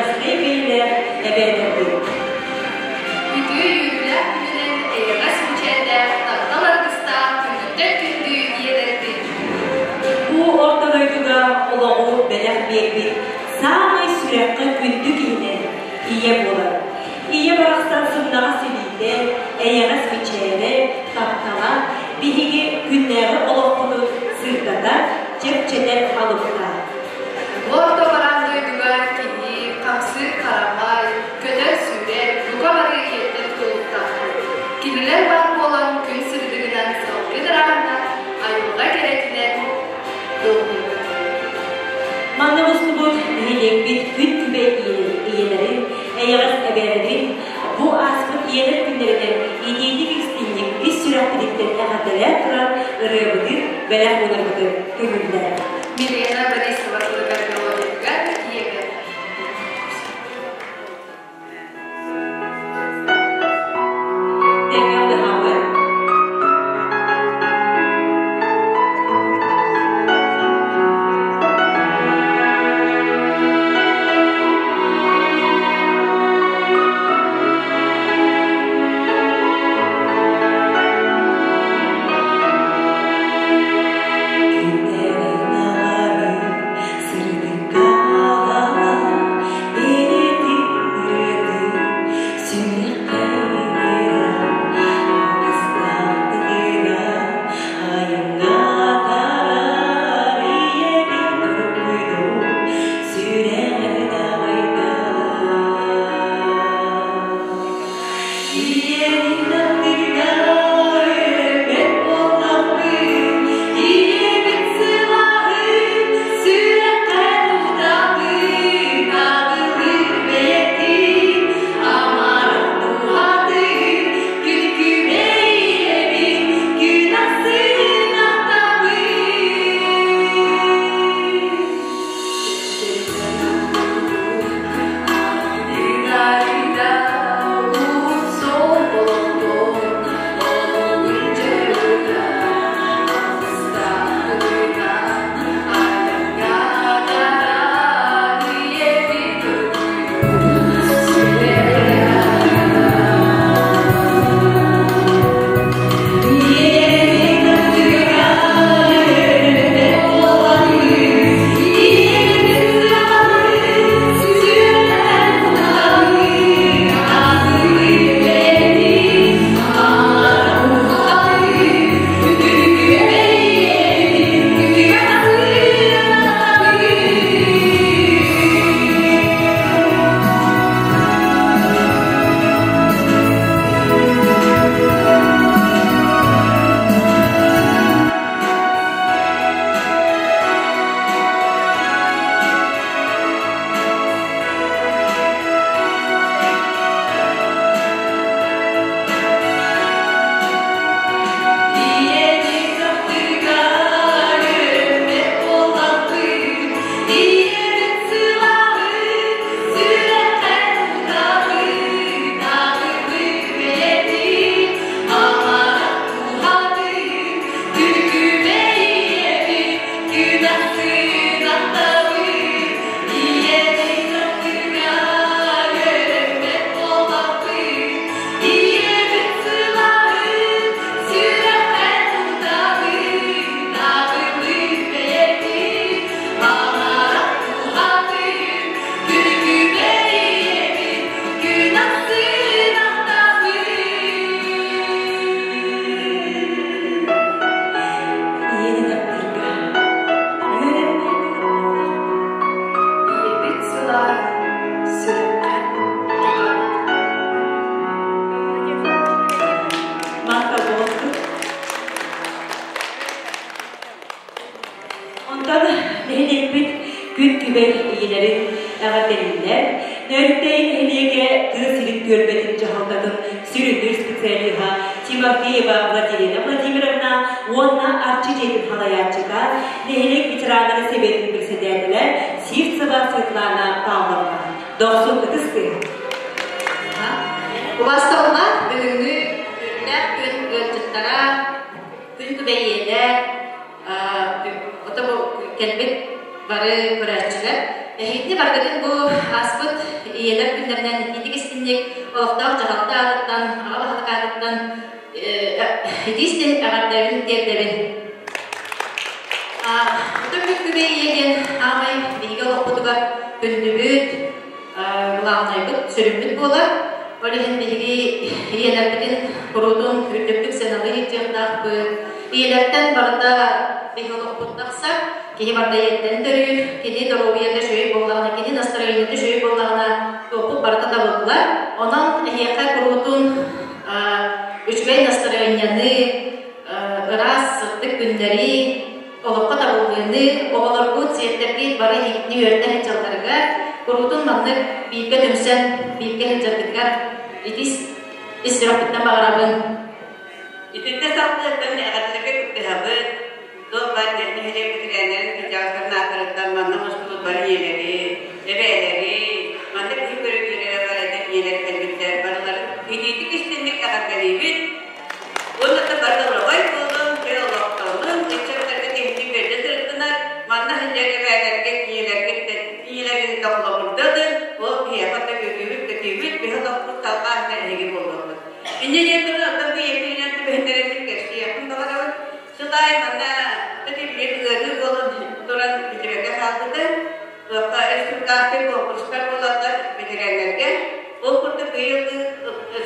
Итэҕэстэй бэйэлээх эбээлэрбит. Үтүө үөрүүлээх күнүнэн эйэҕэс мичээрдээх, таптал аргыстаах күндүттэн күндү ийэлэрбит. Бу орто дойдуга олоҕу бэлэх биэрбит саамай сүрэххэ күндү киһинэн ийэ буолар. Ийэ барахсан сымнаҕас илиитэ, эйэҕэс мичээрэ, таптала биһиги күннээҕи олохпутун сырдатар, чэпчэтэр алыптаах. Бу орто бараан дойдуга киһи хамсыыр харамай, көтөр-сүүрэр, бука бары ийэттэн тутулуктаахпыт. Кинилэр баар буолан күн сырдыгынан салгын ырааһынан, айылҕа кэрэтинэн долгуйбут. Манна мустубут нэһилиэкпит күн күбэй ийэлэрин, эйэҕэс эбээлэрин бу ааспыт ийэлэр күннэринэн итиитик истиҥник ис сүрэхпититтэн эҕэрдэлээн туран ырыабытын, бэлэх уунарбытын көҥүллээ. Милена Борисова тылыгар мелодиятыгар ийэбэр. Тэҥҥэ ыллаһабыт. Күннэрин аҕары сырдыкка Бэйэтин ырыатын сүрэххэ ыҥыран, алгыстаахтыгына айаннаатарар ийэбин толкуйдуу сүрэҕэ даҕайда. Ийэбин аттыгар үөрэммэт буоллахпын, ийэбин сылааһын сүрэххэ тутабын, аҕылыыр бэйэтин амарах дууһатын, күн-күбэй ийэбин күн ахсын ахтабын. Ийэбин аттыгар үөрэммэт буолабын, ийэбин сылааһын сүрэххэ тутабын, аҕылыыр бэйэтин амарах дууһатын, күн-күбэй ийэбин күн ахсын ахтабын. Ийэбит аттыгар үөрэммэт буоллахпын, ийэбит сылааһын сүрэххэ тутабын, аҕылыыр бэйэтин амарах дууһатын, күн-күбэй ийэбит күн ахсын ахтабын. Ийэбит аттыгар үөрэммэт буоллахпын, ийэбит сылааһын сүрэххэ тутабын, аҕылыыр бэйэтин амарах дууһатын, күн-күбэй ийэбит күн ахсын ахтабын. Ийэни таптыырга үөрэммэт буоллахпын. Ийэбит сылааһын сүрэххэ тутабыт. Махтал буолуохтун. Онтон нэһилиэкпит күн күбэй ийэлэрин эҕэрдэлииллэр. Нөөрүктэйи нэһилиэгэ тыа сирин түөлбэтин дьаһалтатын сүрүннүүр специалиһа Тимофеева Владилена Владимировна уонна Арчы дьиэтин салайааччыта, нэһилиэк ветераннарын сэбиэтин председателэ Сивцева Светлана Павловна. Дохсун ытыс тыаһа. Убастабыллаах бүгүҥҥү үөрүүлээх күн ыалдьыттара, күн күбэйиэлэр, ото бу кэлбит бары көрөөччүлэр. Эһигини барыгытын бу ааспыт Ийэлэр күннэринэн итиитик-истиҥник олохтоох дьаһалта аатыттан, аҕа баһылык аатыттан итии-истиҥ эҕэрдэбин тиэрдэбин. Ытык Күбэй ийэ диэн аамай биһиги олохпутугар күндүбүт, былааннайбыт, сүрүммүт буолар. Ол иһин биһиги ийэлэрбитин куруутун үрдүктүк сыаналыы сылдьыахтаахпыт. Ийэлэртэн барыта биһи олохпут тахсар. Киһи барыта ийэттэн төрүүр. Кини доруобуйата үчүгэй буоллаҕына, кини настроениета үчүгэй буоллаҕына, туохпут барыта табыллар. Онон эһиэхэ куруутун үчүгэй настарыанньаны, ыраас, сырдык күннэри, олоххо табыллыыны, оҕолоргут, сиэттэргит бары иһитини үөрдэ сылдьалларыгар, куруутун маннык бииргэ түмсэн, бииргэ сылдьаргытыгар итис ис сүрэхпиттэн баҕарабын. Итиннэ салгыаттан эҕэрдэлэргэ кыттыһабыт. Туох баар нэһилиэк бэтэрээннэрин кырдьаҕастарын ааттарыттан манна мустубут бары ийэлэри, эбээлэри, маннык киһи көрө-үөрэрэ бар эдэр ийэлэр кэлбиттэр барыларын итиитик истинник эҕэрдэлиибит. Уонна да бары доруобай буолуҥ, чөл олохтонуҥ, ыччаттарга киһини үөрдэ сырыттынар, манна сылдьар эбээлэргэ, ийэлэргэ ийэлэргитин холобурдатын, ол киһиэхэ да үөрүүбүт-көтүүбүт, биһи олохпут салҕаан эһиги буолуохпут. Инньэ диэн туран, оттон бу ийэбитинэн түбэһиннэрэммит кэпсиэхпин баҕарабын. Сылай манна тэтимник ыарыы буолан туран бүтүрэргэ хаалбыта. Туохха республиканскай конкурстар буолаллар бэтэрээннэргэ. Ол курдук быйыл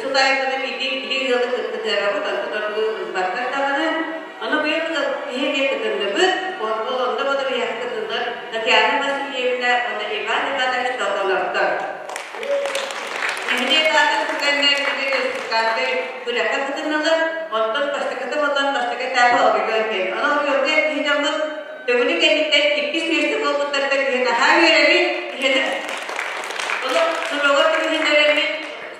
сыл аайы биирдии иккилии ыалы кытыарабыт, онтон ордугу ылбаттар даҕаны. Ону быйыл киһи диэн кытынныбыт. Ол онно бода биһиэхэ кытыннар Татьяна Васильевна уонна Иван Иванович Толконовтар. Нэһилиэк аатын түгэннэр республиканскай күрэххэ кытыннылар. Онтон бастакыта буолан бастакы этапы Орегон диэн. Ону Орегонга киһи дьоммут төгүлү кэнниттэн иккис миэстэ буолбуттарыгар киһи наһаа үөрэбит. Киһини олох суругар түбэһиннэрэммит,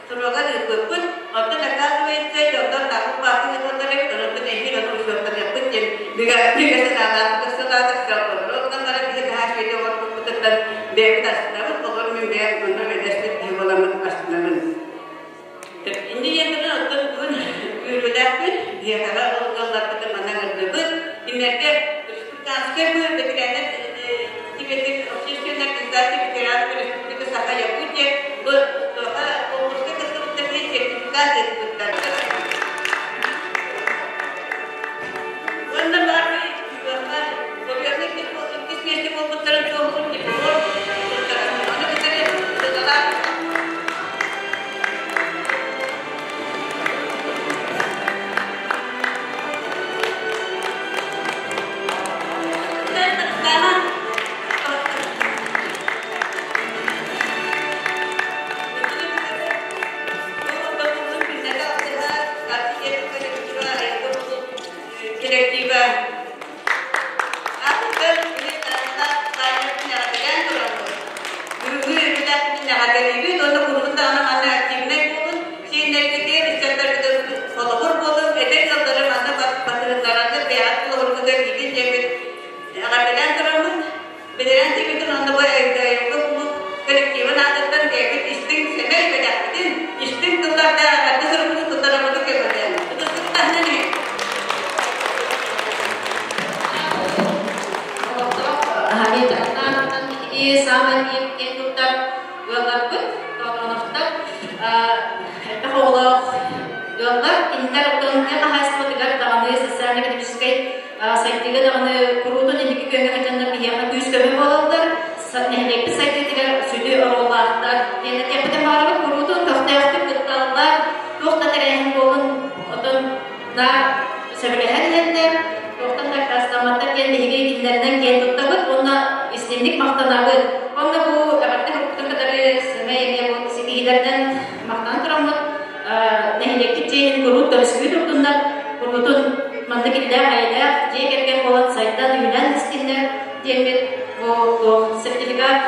суругар ыыппыппыт. Онтон оказывается, дьоннор такып баатын ыыталлар эбит, онон эһиил ону учуоттаныахпыт диэн бигэ бигэ санаалаах сылаатах сыалбалары онон баран биһи наһаа үчүгэйдик оҥорбуппутуттан бэйэбит астынабыт, олор мин бэйэм онно үлэлэспит киһи буоламмын астынабын. Инньэ диэн туран, оттон бүгүн үөрүүлээхпит, биһиэхэҕэ ол ыалларбытын манна ыҥырдыбыт. Кинилэргэ республиканскай бэтэрээннэр тибетин общественная организация ветеранов Республики Саха-Якутия бу конкурска кыттыбыттар диэн сертификат ыыппыттар. Уонна бары иккис миэстэ буолбуттарын туоһулуур диплом туттаран, ону кытары сыаналаах Коллектива Бүгүҥҥү үбүлээхпитин эҕэрдэлиибит уонна куруутун даҕаны манна активнай буолун, сиэннэргитигэр, ыччаттаргытыгар холобур буолун, эдэр ыаллары манна батыһыннараннар бэйэҕит холобургутугар иитин диэммит эҕэрдэлээн тураммыт, бэтэрээн тиийбитин уонна бу айылҕа кулууп коллективын аатыттан бэйэбит истиҥ сэмэй бэлэхпитин, истиҥ тыллардаах эҕэрдэ сурукпутун туттарарбытын көҥүллээн. Ытыспытын таһынан иһин. Олохтоох биһиги саамай киэн туттар ыалларбыт, Тоотороновтар, элбэх оҕолоох ыаллар. Кинилэр оттон тыа хаһаайыстыбатыгар даҕаны социально-экономическай сайдыыга даҕаны куруутун инники күөҥҥэ сылдьаннар биһиэхэ күүс-көмө буолаллар. Нэһилиэкпит сайдыытыгар сүдү оруоллаахтар. Диэн этиэхпитин баҕарабыт, куруутун көхтөөхтүк кытталлар, туох да тэрээһин буолун, оттон наар сөбүлэһэн иһэллэр, туохтан да аккаастамматтар диэн биһиги кинилэринэн киэн туттабыт уонна истиҥник махтанабыт. Уонна бу эҕэрдэ курдук кытары сэмэй эмиэ бу ситиһиилэринэн махтанан тураммыт, нэһилиэкпит дьиэтин куруут көмүскүү турдуннар, куруутун маннык иллээх-эйэлээх дьиэ кэргэн буолан сайдан үүнэн истиннэр диэммит бу сертификат.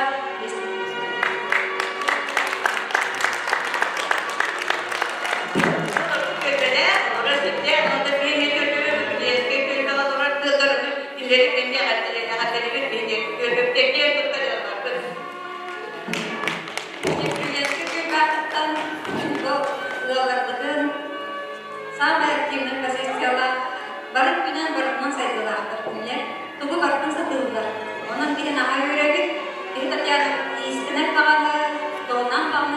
Саамай активнай позициялаах, бары өттүнэн барытынан сайдыылаахтар кинилэр, тугу барытын сатыыллар. Онон биһи наһаа үөрэбит, биһи Татьяна иистэнэр даҕаны, туһунан даҕаны.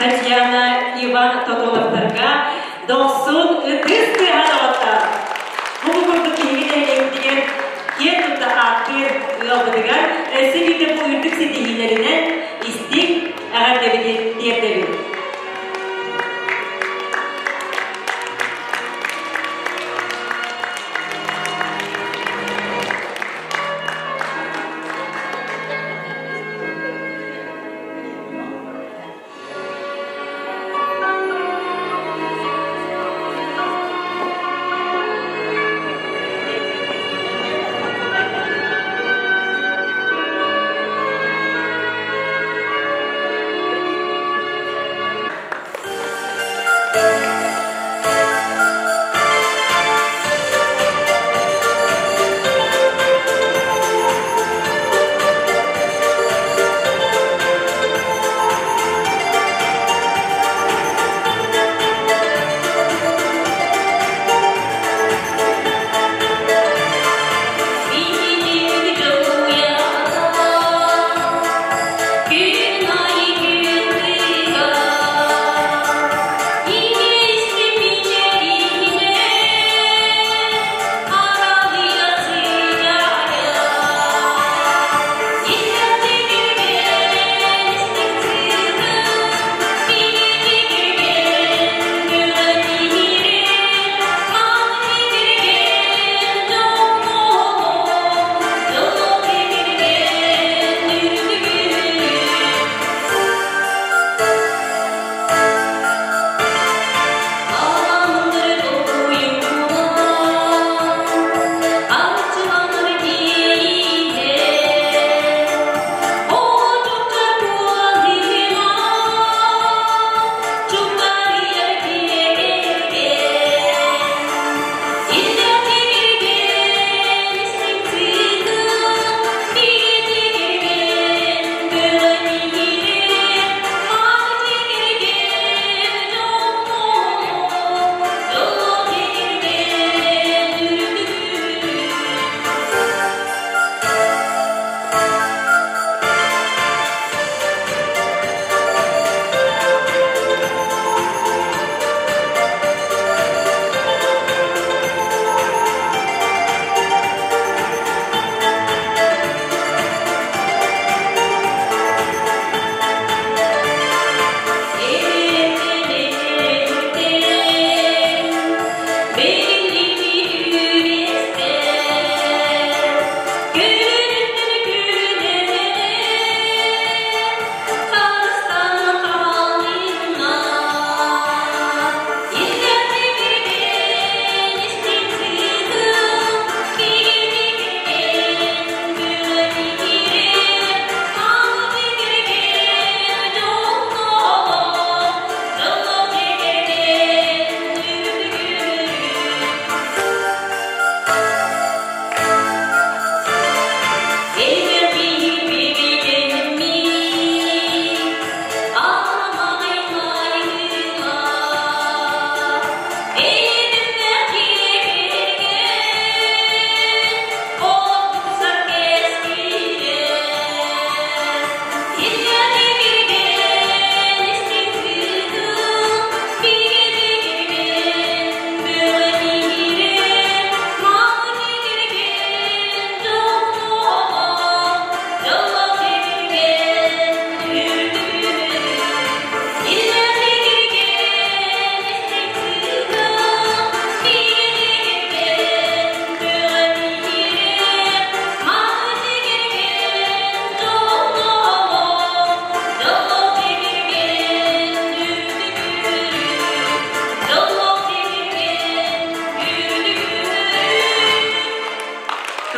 Татьяна, Иван Тотоновтарга дохсун ытыс тыаһа доҕоттор. Бу курдук биһиги нэһилиэкпитигэр киэн тутта ааттыыр ыалбытыгар өссө биирдэ бу үрдүк ситиһиилэринэн истиҥ эҕэрдэбитин тиэрдэбит.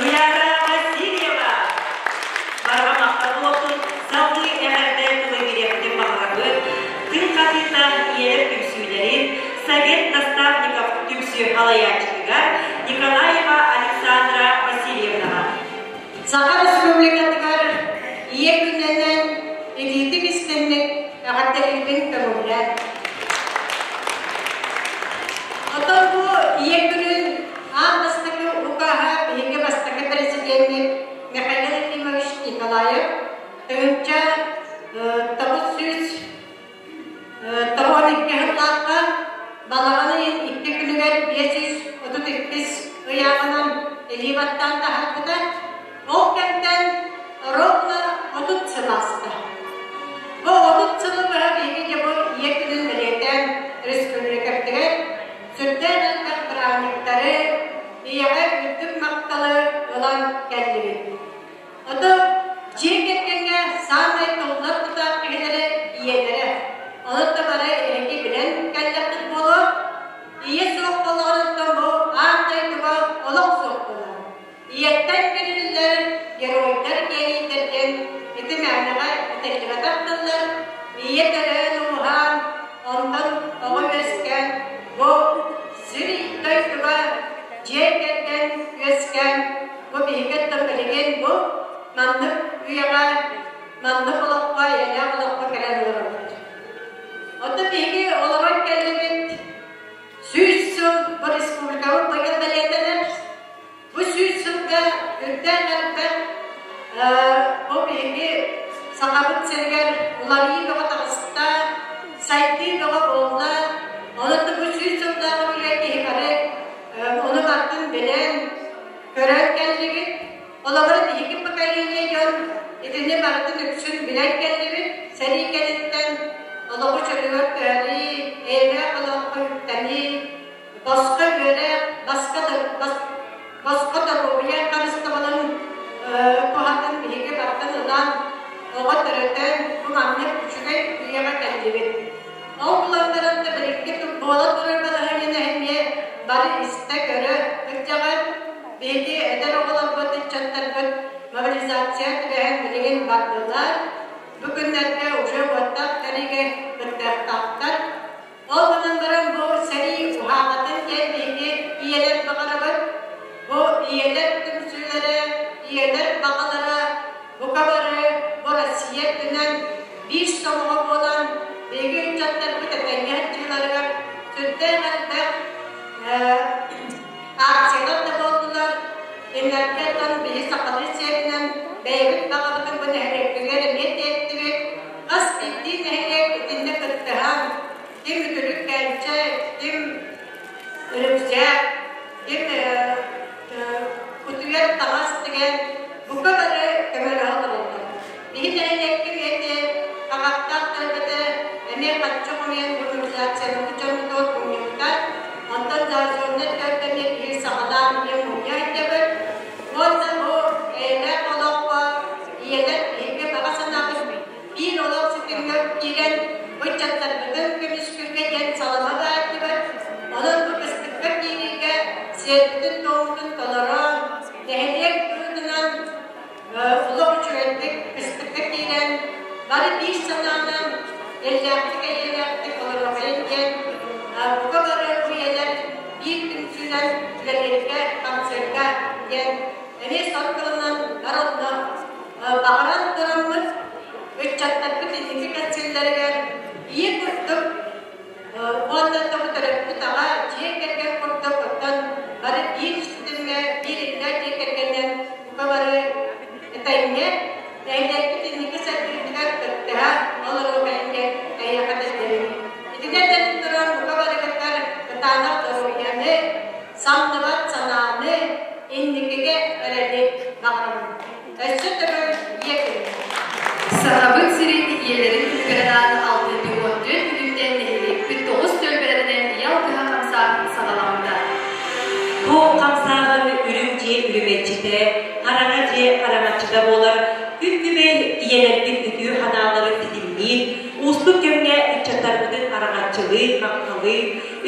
Туяра Васильева барҕа махтал буолтун салгыы эҕэрдэ тылы бириэхтин баҕарабыт. Тыын хатыытаах ийэлэр түмсүүлэрин Совет наставников түмсүү салайааччытыгар Николаева Александра Васильевнаҕа. Саха Республикатыгар Ийэ күнүнэн илиитик истинник эҕэрдэлиирбин көҥүллээн. Оттон бу Ийэ күнүн аан бастакы укааһа биһиги бастакы президеммит Михаил Ефимович Николаев тыһыынча 900 12 сыллаахха балаҕан ыйын икки күнүгэр 532 ыйааҕынан илии баттаан таһаарбыта. Ол кэмтэн ровно 30 сыл ааста. Бу 30 сылы быһа биһиги дьэ бу Ийэ күнүн бэлиэтээн республикабытыгар сүрдээх элбэх бырааһынньыктары, ийэҕэ үрдүк махталы ылан кэллибит. Ото дьиэ кэргэҥҥэ саамай туллар тутаах киһилэрэ ийэлэрэ. Онон да бары эһиги билэн кэллэххит буолуо. Ийэ суох буоллаҕыттан бу аан дойдуга олох суох буолар. Ийэттэн бэриллэр геройдар генийдэргин ити мээнэҕэ этиллибэтэх тыллар. Ийэ төрөөн ууһаан, онтон оҕо үөскээн, бу сир дойдуга дьиэ кэргэн үөскээн, бу биһиги оттон билигин бу маннык үйэҕэ, маннык олоххо, эйэлээх олоххо кэлэн олоробут. Оттон биһиги олорон кэллибит 100 сыл бу республикабыт быйыл бэлиэтэнэр. Бу 100 сылга үрдээн элбэх бу биһиги Сахабыт сиригэр уларыйыы бөҕө таҕыста, сайдыы бөҕө буолла. Онон бу 100 сылдааҕы үлэ киһи бары ону барытын билэн, көрөн кэллибит. Олоҕор биһиги поколение дьон итини барытын үксүн билэн кэллибит. Сэрии кэнниттэн олоҕу чөлүгэр түһэрии, эйэлээх олоххо үктэнии, босхо үөрэх, босхо доруобуйа харыстабылын туһатын биһиги барытын ылан, оҕо төрөтөн, бу маннык үчүгэй үйэҕэ кэллибит. Ол булан да билиҥҥи буола турар балаһыанньаны эмиэ бары истэ-көрө сылдьаҕыт. Биһиги эдэр оҕолорбут, ыччаттарбыт мобилизация түбэһэн билигин бардылар. Бу күннэргэ уже уоттаах сэриигэ кыттыахтаахтар. Ол гынан баран бу сэрии уһаабатын диэн биһиги ийэлэр баҕарабыт. Бу ийэлэр түмсүүлэрэ, ийэлэр баҕалара бука бары бу Россия үрдүнэн биир сомоҕо буолан биһиги ыччаттарбыт этэҥҥэ сылдьыыларыгар сүрдээх элбэх акциялар да буоллулар. Кинилэргэ оттон биһи сахалыы сиэринэн бэйэбит баҕабытын бу нэһилиэкпитигэр эмиэ тиэртибит. Хас биирдии нэһилиэк итиннэ кыттыһан, ким үтүлүк кээнчэ, ким үрүксээк, ким кутуйар таҥас тигэн, бука бары көмөлөһө олороллор. Биһи нэһилиэккэ үйэтэ хаҕахтаах төрөпөтө эмиэ хаччы хомуйан мобилизацияны дьоммутугар мунньубута. Онтон заозоннар төрдө биһи саҕалаан эмиэ мунньа сылдьабыт. Уонна бу эйэлээх олоххо ийэлэр биһиги баҕа санаабыт биир олох ситимҥэ киирэн ыччаттарбытын көмүскүүргэ диэн салама баардыбыт. Онон бу кыстыкка киириигэ сиэрбитин-туоммутун толорон, нэһилиэк быһыытынан олох үчүгэйдик кыстыкка киирэн, бары биир санаанан иллээхтик, эйэлээхтик олоруохайын диэн бука бары үйэлэр биир түмсүүнэн үлэлииргэ, хамсыырга диэн эмиэ соргуланан бар онно баҕаран тураммыт ыччаттарбыт инники кэскиллэригэр ийэ курдук уонна тоҕу төрөппүт аҕа дьиэ кэргэн курдук оттон бары биир ситимҥэ биир иллээх дьиэ кэргэнинэн бука бары этэҥҥэ нэһилиэкпит инники сайдыытыгар кыттыһа олоруохайын диэн эйиэхэ бэрдэрин. Итинэн туран бука барыгытыгар кытаанах доруобуйаны, самныбат санааны, инникигэ эрэли баҕарабын. Өссө төгүл ийэ күнү. Сахабыт сирин ийэлэрин күнүгэр 64 күнүттэн нэһилиэкпит тоҕус түөлбэлэринэн ийэ алгыһа хамсааһын саҕаламмыта. Бу хамсааһын үрүҥ дьиэ үрүмэччитэ, хараҥа дьиэ хараҥаччыта буолар күн күбэй ийэлэрбит үтүө санааларын ситимниир, уустук кэмҥэ ыччаттарбытын араҥаччылыы, хаххалыы,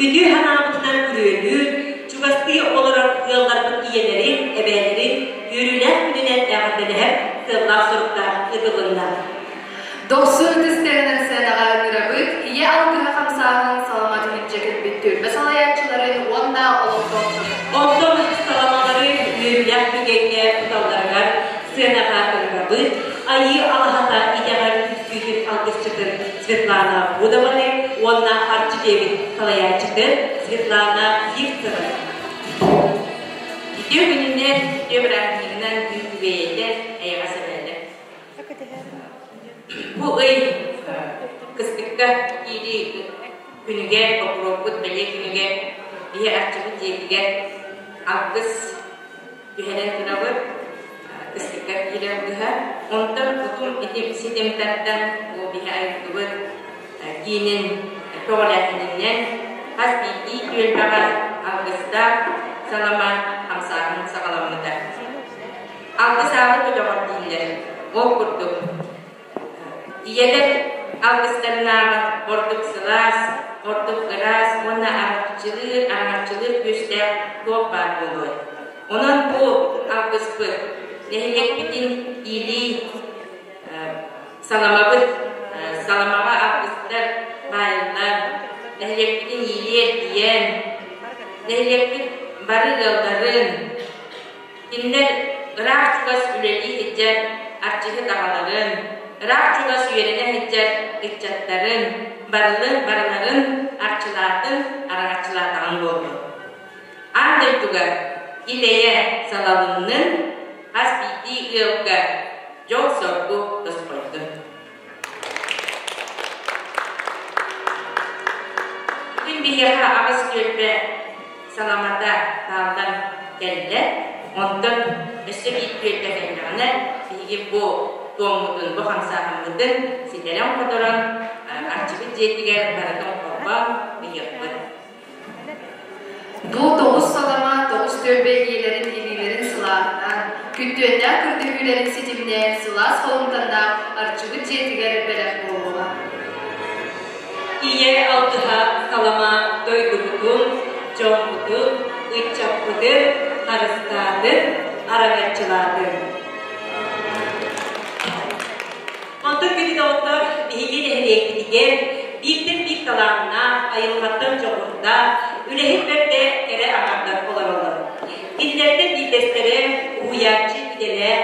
үтүө санаабытынан күрүөлүүр, чугастыы олорор ыалларбыт ийэлэрин, эбээлэрин үөрүүлээх күнүнэн эҕэрдэлэһэр сыаллаах соруктаах ыытылынна. Дохсун ытыс тыаһынан сыанаҕа ыҥырабыт ийэ алгыһа хамсааһын саламатын илдьэ кэлбит түөлбэ салайааччыларын уонна олохтоохторун. Онтон саламалары үөрүүлээх түгэҥҥэ туталларыгар сыанаҕа ыҥырабыт Айыы Алаһата итэҕэл түмсүүтүн алгысчытын Светлана Будованы уонна Арчы дьиэбит салайааччытын Светлана Сивцеваны. Үтүө күнүнэн, үтүө бырааһынньыгынан күн күбэйэлэр, эйэҕэс эбээлэр. Бу ый кыстыкка киирии Күнүгэр, Бокуруоппут бэлиэ күнүгэр биһи Арчыбыт дьиэтигэр алгыс түһэрэн турабыт, кыстыкка киирэр быһа. Онтон утум итим ситим тардан бу биһи айылгыбыт киинин көҕүлээһининэн хас биирдии түөлбэҕэ алгыстаах салама хамсааһын саҕаламмыта. Алгыс аалы көтөҕөр дииллэр. Ол курдук Ийэлэр алгыстарынааҕар ордук сылаас, ордук ыраас уонна араҥаччылыыр, араҥаччылыыр күүстээх туох баар буолуой? Онон бу алгыспыт нэһилиэкпитин иилии саламабыт, саламаҕа алгыстар баайыллан, нэһилиэкпитин иилии эргийэн, нэһилиэкпит бары ыалларын, Кинилэр ыраах-чугас үлэлии сылдьар арчыһыт аҕаларын, ыраах-чугас үөрэнэ сылдьар ыччаттарын, барылын барыларын арчылаатын, араҥаччылаатаҕын буоллун. Аан дойдуга ил-эйэ салалыннын, хас биирдии ыалга дьол-соргу тосхойдун. Бүгүн биһиэхэ аҕыс түөлбэ саламата тааллан кэллэ. Онтон өссө биир түөлбэ кэллэҕинэ, биһиги бу туоммутун, бу хамсааһыммытын ситэрэн-хоторон, Арчыбыт дьиэтигэр барытын холбоон ыйыахпыт. Бу тоҕус салама тоҕус түөлбэ ийэлэрин илиилэрин сылааһынан, күттүөннээх көрдөһүүлэрин ситимнээн сылаас холумтаннаах Арчыбыт дьиэтигэр бэлэх буолуоҕа. Ийэ алгыһа салама дойдубутун, дьоммутун, ыччаппытын харыстаатын, араҥаччылаатын. Онтон күнү доҕоттор, биһиги нэһилиэкпитигэр бииртэн биир талааннаах, айылҕаттан дьоҕурдаах, үлэһит бэрдэ кэрэ аҥардар олороллор. Кинилэртэн биирдэстэрэ уһуйааччы идэлээх,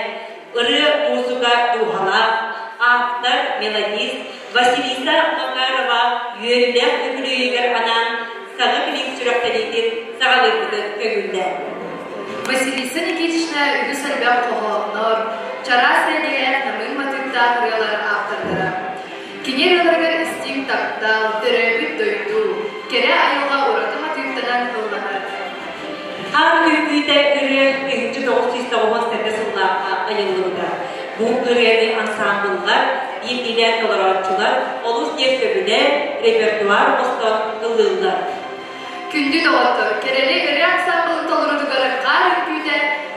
ырыа, муусука дууһалаах, автор, мелодист Василиса Макарова үөрүүлээх үбүлүөйүгэр анаан саҥа клип сүрэхтэниитин саҕалыырбытын көҥүллээн. Василиса Никитична үгүс элбэх хоһооннор, чараас эйгэлээх намыын матыыптаах ырыалар ааптардара. Кини ырыаларыгар истиҥ таптал, төрөөбүт дойду, кэрэ айылҕа ураты матыыптанан ылланар. Хаан күүкүүтэ ырыа 1997 сыллаахха айыллыбыта. Бу ырыаны ансаамбыллар, биирдиилээн толорооччулар олус диэн сөбүлээн, репертуар оҥостон ыллыыллар. Күндү доҕоттор, Кэрэли ырыа ансаамбылын толорутугар хаар үҥкүүтэ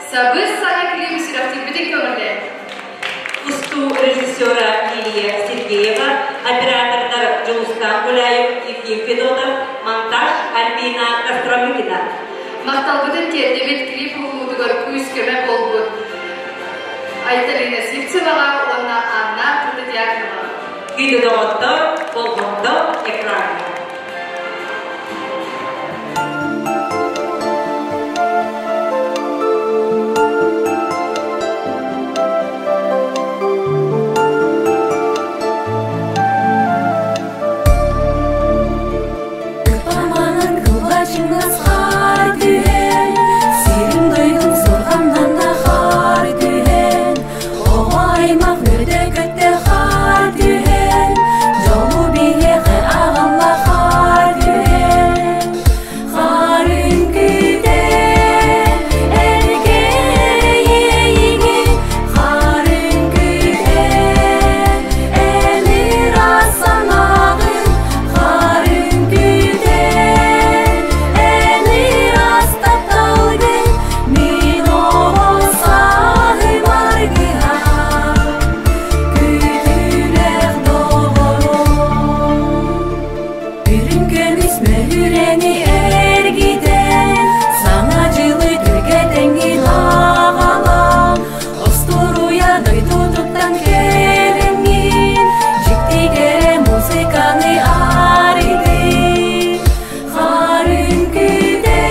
сабыс-саҥа клиби сүрэхтиирбитин көҥүллээн. Устуу режиссера Лилия Сергеева, оператордар Дьулустаан Гуляев, Ефим Федотов, монтаж Альбина Костромыкина. Махталбытын тиэрдэбит клип уһулуутугар күүс-көмө буолбут Айталина Сивцеваҕа уонна Анна Протодьяконова. Күндү доҕоттор, болҕомто экраҥҥа. Кыпаманан кылбачыҥнас хаар түһэн, Сирим дойдум суорҕаннан да хаар түһэн, Оҕо аймах үөрдэ-көттө хаар түһэн, Дьолу биһиэхэ аҕалла хаар түһэн. Хаар үҥкүүтэ эргэйиигин, Хаар үҥкүүтэ эн ыраас санааҕын, Хаар үҥкүүтэ эн ыраас тапталгын, Мин оҕо сааһым аргыһа, Күүтүүлээх доҕорум. Үрүҥ көмүс мөһүүрэни эргитэн, Саҥа дьылы түргэтэҥҥин аҕалан, Остуоруйа дойдутуттан кэлэҥҥин, Дьикти кэрэ музыканы арыйдын. Хаар үҥкүүтэ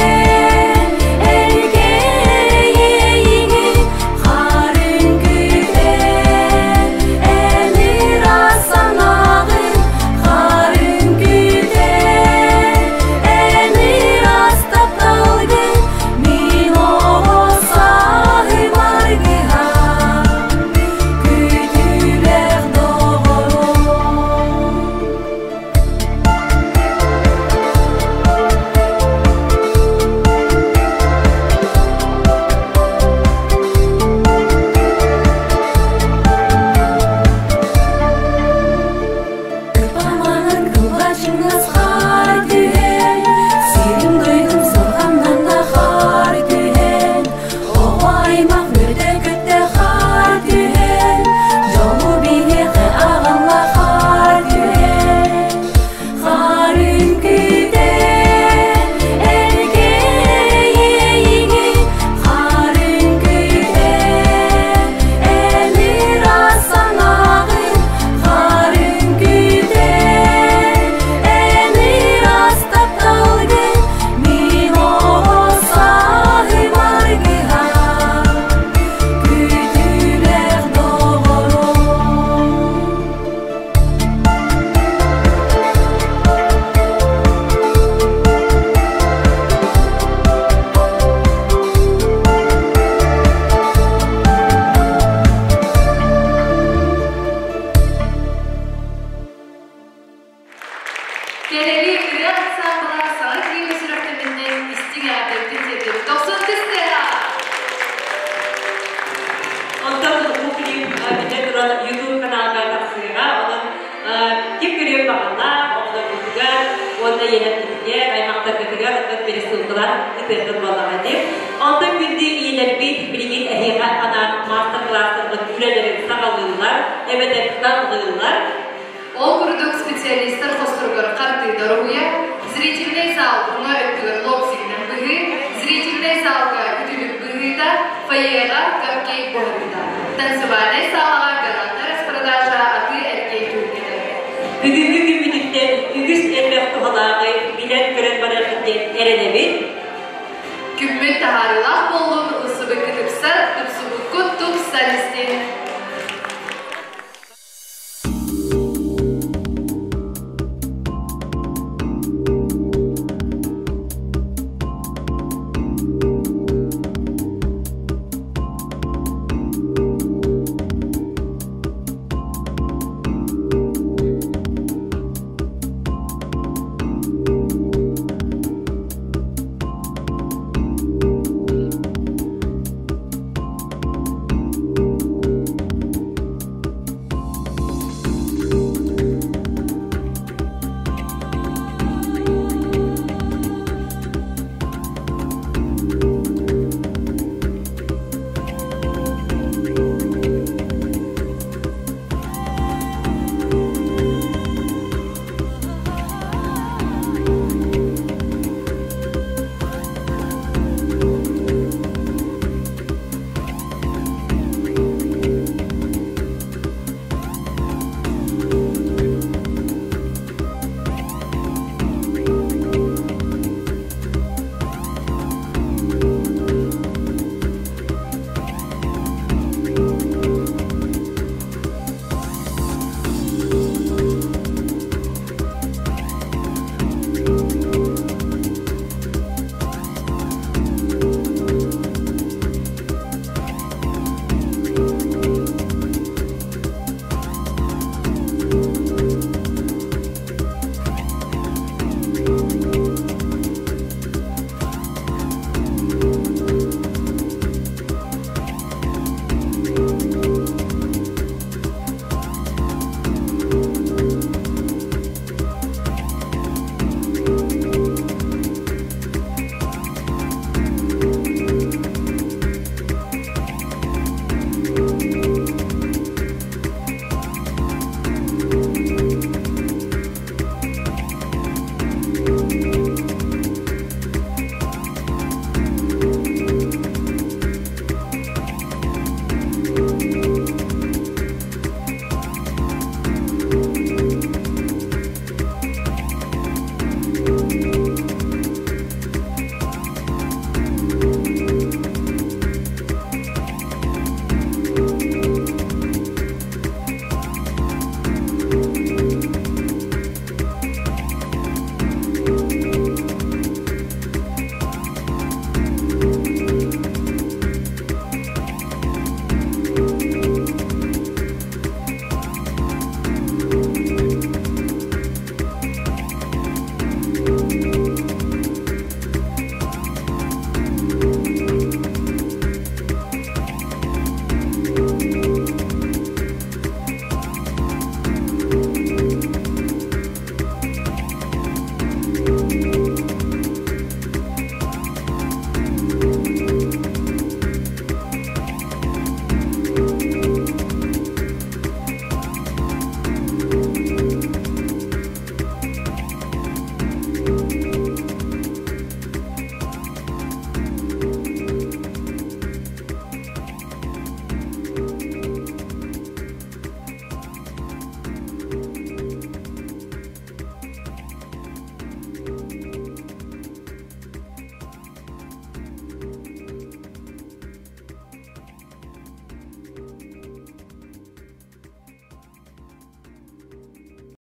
эргэйиигин, Хаар үҥкүүтэ эн ыраас санааҕын, Хаар үҥкүүтэ ырыа ансаамбыла саҥа клиби сүрэхтэминнин истиҥ эҕэрдэбитин тиэрдэбит. Дохсун түстүөҕэ! Онтон бу клип биллэн туран YouTube каналга тахсыаҕа. Онон ким көрүөн баҕалаах, оҕолоргутугар уонна ийэлэргитигэр, аймахтаргытыгар оттон пересылкалар ытыаххыт буоллаҕа дии. Онтон күндү ийэлэрбит билигин эһиэхэ анаан маастар-кылаастарбыт үлэлэрин саҕалыыллар, эбэтэр салгыыллар. Ол курдук специалистар хосторугар хардыы доруһуйа, зрительнай зал уҥа өттүгэр лобзигынан быһыы, зрительнай залга үтүлүк быһыыта, фойеҕа капкейк буһарыыта, танцевальнай саалаҕа галантная распродажа атыы-эргиэн түһүлгэтэ. Бүгүҥҥү күммүтүттэн үгүс элбэх туһалааҕы билэн-көрөн барыаххыт диэн эрэнэбит. Күммүт таһаарыылаах буоллун, ылсыбыккыт ыпсар, тупсубуккут тупсан истин.